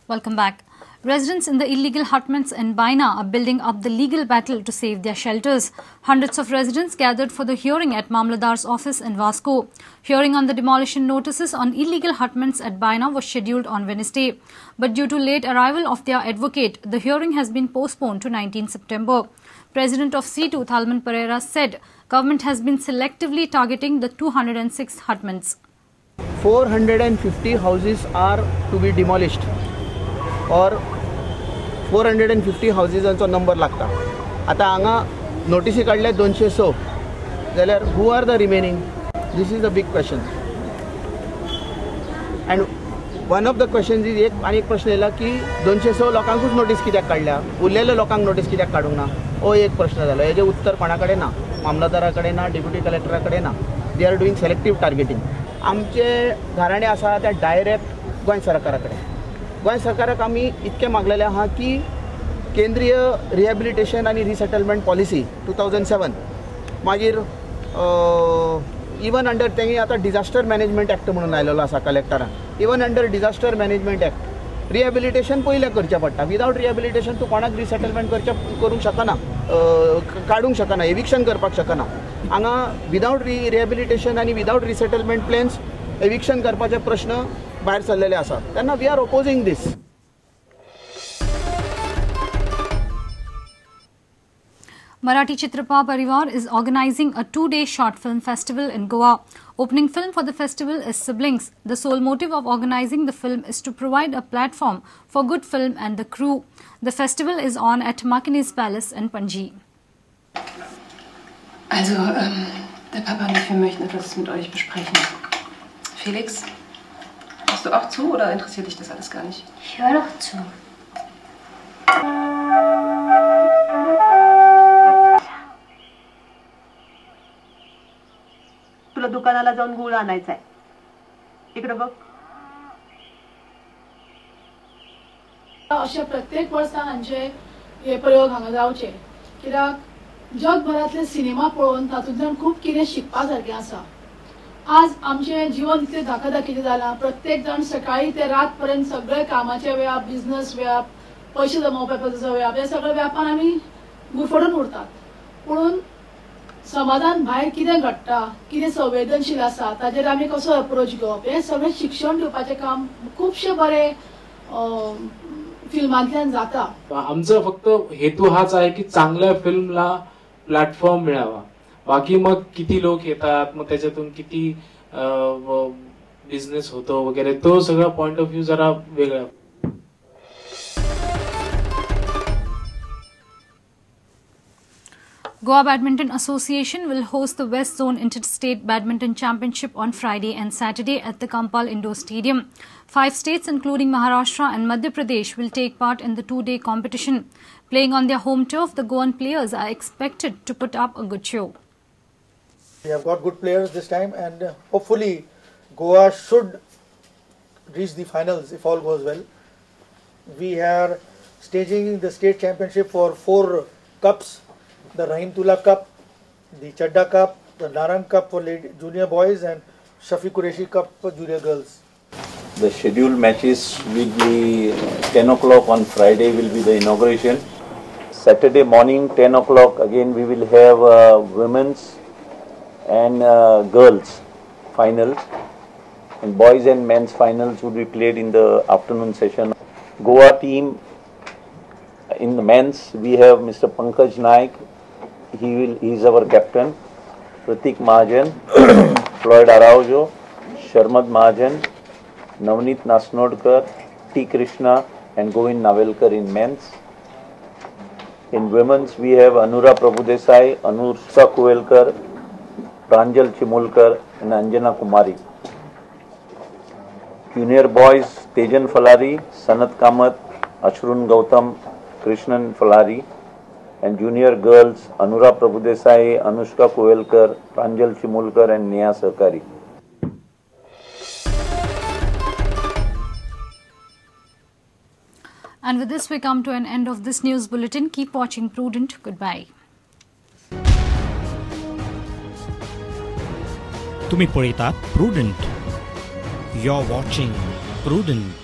Welcome back. Residents in the illegal hutments in Baina are building up the legal battle to save their shelters. Hundreds of residents gathered for the hearing at Mamladar's office in Vasco. Hearing on the demolition notices on illegal hutments at Baina was scheduled on Wednesday. But due to late arrival of their advocate, the hearing has been postponed to 19 September. President of C2, Thalman Pereira, said government has been selectively targeting the 206 hutments. 450 houses are to be demolished or 450 हावजीजांचो number लागता. आतां हांगा नोटीसी काडल्या 206 जाल्यार who are the remaining? This is a big question. And one of the question is, एक आनी एक प्रश्न येयला की 206 लोकांकूच नोटीस कित्याक काडल्या, उरलेल्या लोकांक नोटीस कित्याक काडूंक ना, हो एक प्रश्न जालो. हेजें उत्तर कोणा कडेन ना, मामलदारा कडेन ना, डेप्युटी कलेक्टरा कडेन ना. They are doing selective targeting. आमचे घराणे आसा ते डायरेक्ट गोंय सरकारा कडेन. गोंय सरकाराक आमी इतकें मागलेलें आहा की केंद्रीय रिहेबिलिटेशन आनी रिसेटलमेंट पॉलिसी 2007, मागीर इवन अंडर तेंगे आतां डिजास्टर मॅनेजमेंट एक्ट म्हणून आयलेलो आसा कलेक्टरान, even under disaster management act rehabilitation पयलें करचें पडटा. विदावट रिहेबिलिटेशन तूं कोणाक रिसेटलमेंट करूंक शकना, काडूंक शकना, एविक्शन करपाक शकना. हांगा विदावट रिहेबिलिटेशन आनी विदावट रिसेटलमेंट प्लॅन्स एविक्शन करपाचे प्रश्न भायर सरलेले आसा. तेन्ना we are opposing this. Marathi Chitrapat Parivar is organizing a 2-day short film festival in Goa. Opening film for the festival is Siblings. The sole motive of organizing the film is to provide a platform for good film and the crew. The festival is on at Makinis Palace in Panji. Also, der Papa und ich, wir möchten etwas mit euch besprechen. Felix, hörst du auch zu oder interessiert dich das alles gar nicht? Ich höre doch zu. तुला दुकानाला जाऊन गुळ आणायचा आहे. इकडे बघ. अशे प्रत्येक वर्सा हांचे हे प्रयोग हांगा जावचे, कित्याक जगभरांतले सिनेमा पळोवन तातूंतल्यान खूब कितें शिकपा सारकें आसा. आज आमचें जीवन इतलें धाकाधाकीचें जालां, प्रत्येक जाण सकाळी ते रात पर्यंत सगळे कामाचे व्याप, बिजनस व्याप, पयशे जमोवपाचो व्याप, हे सगळे व्यापान आमी गुरफटून उरतात. पूण समाजान भायर कितें घडटा, कितें संवेदनशील आसा ताजेर आमी कसो अप्रोच घेवप, हें सगळें शिक्षण दिवपाचें काम खुबशें बरें फिल्मांतल्यान जाता. आमचा फक्त हेतू हाच आहे की चांगल्या फिल्मला प्लॅटफॉर्म मिळावा. बाकी मग किती लोक येतात, मग त्याच्यातून किती बिझनेस होतो वगैरे, तो सगळा पॉइंट ऑफ व्ह्यू जरा वेगळा. Goa Badminton Association will host the West Zone Interstate Badminton Championship on Friday and Saturday at the Campal Indoor Stadium. 5 states including Maharashtra and Madhya Pradesh will take part in the 2-day competition. Playing on their home turf, the Goan players are expected to put up a good show. We have got good players this time and hopefully Goa should reach the finals if all goes well. We are staging the state championship for 4 cups. The Rahim Tula Cup, the Chadda Cup, the Narang Cup for junior boys and Shafi Qureshi Cup for junior girls. The scheduled matches will be 10 o'clock on Friday will be the inauguration. Saturday morning 10 o'clock again we will have women's and girls finals, and boys and men's finals would be played in the afternoon session. Goa team in the men's we have Mr. Pankaj Naik. He is our captain. Pratik Mahajan, Floyd Araujo, Sharmad Mahajan, Navneet Nasnodkar, T. Krishna and Govind Navelkar in men's. In women's we have Anura Prabhudesai, Anursa Kuvelkar, Pranjal Chimulkar and Anjana Kumari. Junior boys Tejan Falari, Sanat Kamath, Ashrun Gautam, Krishnan Falari, and junior girls Anura Prabhudesai, Anushka Kuvelkar, Pranjal Chimulkar and Neha Sarkari. And with this we come to an end of this news bulletin. Keep watching Prudent. Goodbye. तुम्ही पळयतात Prudent. You're watching Prudent.